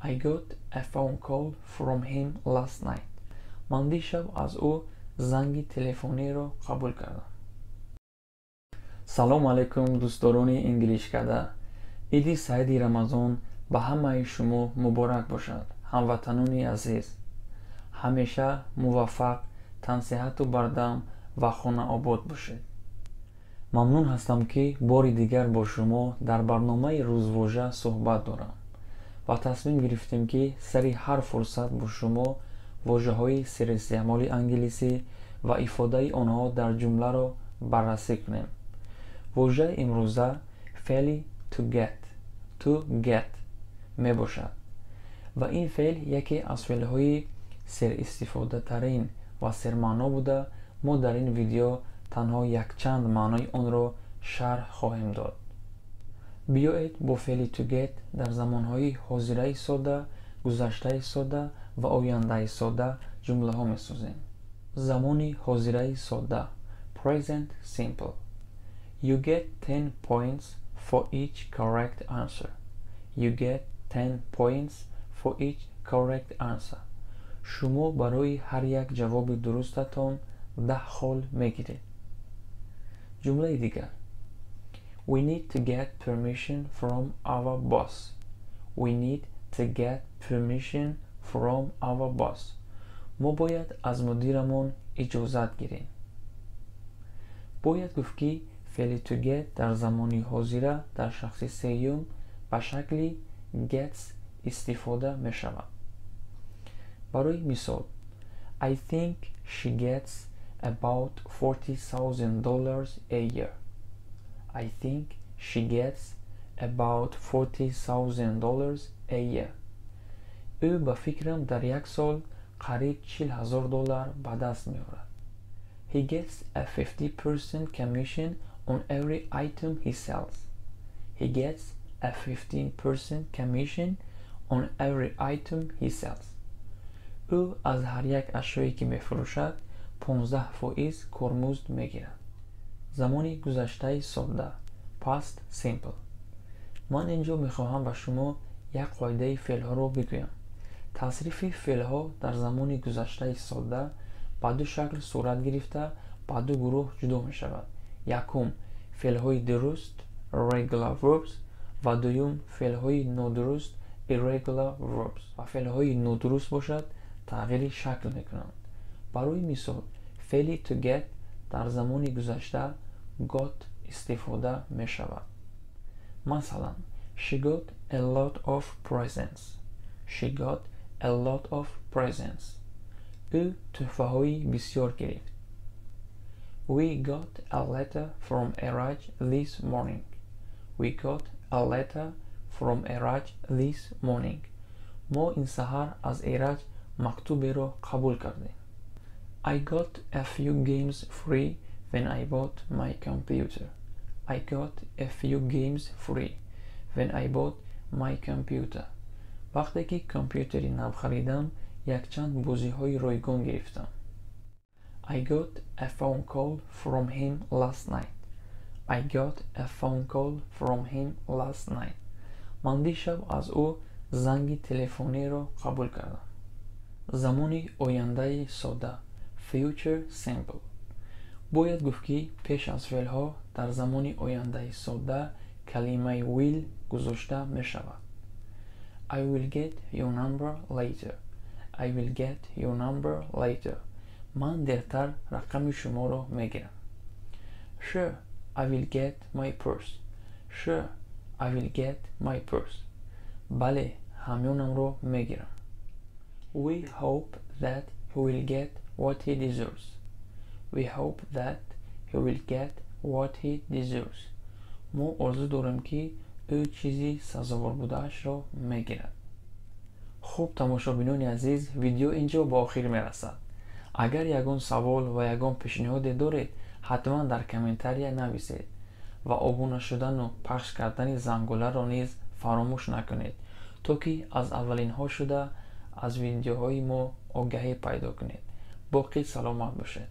I got a phone call from him last night. Ман дишаб аз ӯ занги телефониро қабул кардам. Салом алайкум, дӯстдорони Инглишкада! Иди саиди Рамазон ба ҳамаи шумо муборак бошад, ҳамватанони азиз. Ҳамеша муваффақ, тансиҳату бардам ва хонаобод бошед. Мамнун ҳастам, ки бори дигар бо шумо дар барномаи Рӯзвожа суҳбат дорам ва тасмим гирифтем, ки сари ҳар фурсат бо шумо вожаҳои серистеъмоли англисӣ ва ифодаи онҳо дар ҷумларо баррасӣ кунем. Вожаи имрӯза феъли to get, to get мебошад ва ин феъл яке аз феълҳои серистифодатарин ва сермаъно буда, мо дар ин видео танҳо якчанд маънои онро шарҳ хоҳем дод. Биёед, бо феъли to get дар замонҳои ҳозираи сода, гузаштаи сода ва ояндаи сода ҷумлаҳо месозем. Замони ҳозираи сода, present simple. You get 10 points for each correct answer. You get 10 points for each correct answer. Шумо барои ҳар як ҷавоби дурустатон 10 хол мегиред. Ҷумлаи дигар: We need to get permission from our boss. We need to get permission from our boss. Мо бояд аз мудирамон иҷозат гирем. Бояд гуфт, ки феъли to get дар замони ҳозира дар шахси сеюм ба шакли gets истифода мешавад. Барои мисол: I think she gets about $40,000 a year. I think she gets about $40,000 a year. Ӯ ба фикрам дар як сол қариб 40 000 доллар ба даст меорад. He gets a 50% commission on every item he sells. He gets a 15% commission on every item he sells. Ӯ аз ҳар як ашёе, ки мефурӯшад, 15% кормузд мегирад. Замони гузаштаи содда, past simple. Ман ин ҷо мехоҳам ба шумо як қоидаи феълҳоро бигӯям. Тасрифи феълҳо дар замони гузаштаи содда ба ду шакл сурат гирифта, ба ду гурӯҳ ҷудо мешавад: якум, феълҳои дуруст, regular verbs, ва дуюм, феълҳои нодуруст, irregular verbs. Ва феълҳои нодуруст бошад, тағйири шакл мекунанд. Барои мисол, феъли to get дар замони гузашта got истифода мешавад. Масалан: She got a lot of presents. She got a lot of presents. Ӯ тӯҳфаҳои бисёр гирифт. We got a letter from Eraj this morning. We got a letter from Eraj this morning. Мо ин саҳар аз Эраҷ мактуберо қабул кардем. I got a few games free when I bought my computer. I got a few games free when I bought my computer. Вақте ки компютери нав харидам, якчанд бозиҳои ройгон гирифтам. I got a phone call from him last night. I got a phone call from him last night. Ман дишаб аз ӯ занги телефониро қабул кардам. Замони ояндаи сода, future simple. Бояд гуфт, ки пеш аз феълҳо дар замони ояндаи сода калимаи will гузошта мешавад. I will get your number later. I will get your number later. Ман дертар рақами шуморо мегирам. Sure, I will get my purse. Sure, I will get my purse. Бале, ҳамёнамро мегирам. We hope that he will get what he deserves. We hope that he will get what he deserves. Мо орзу дорем, ки ӯ чизи сазовор будаашро мегирад. Хуб, тамошобинони азиз, видео ин ҷо ба охир мерасад. Агар ягон савол ва ягон пешниҳоде доред, ҳатман дар комментария нависед ва обуна шудану пахш кардани зангуларо низ фаромӯш накунед, то ки аз аввалинҳо шуда аз видеоҳои мо огаҳӣ пайдо кунед. Боқӣ саломат бошед.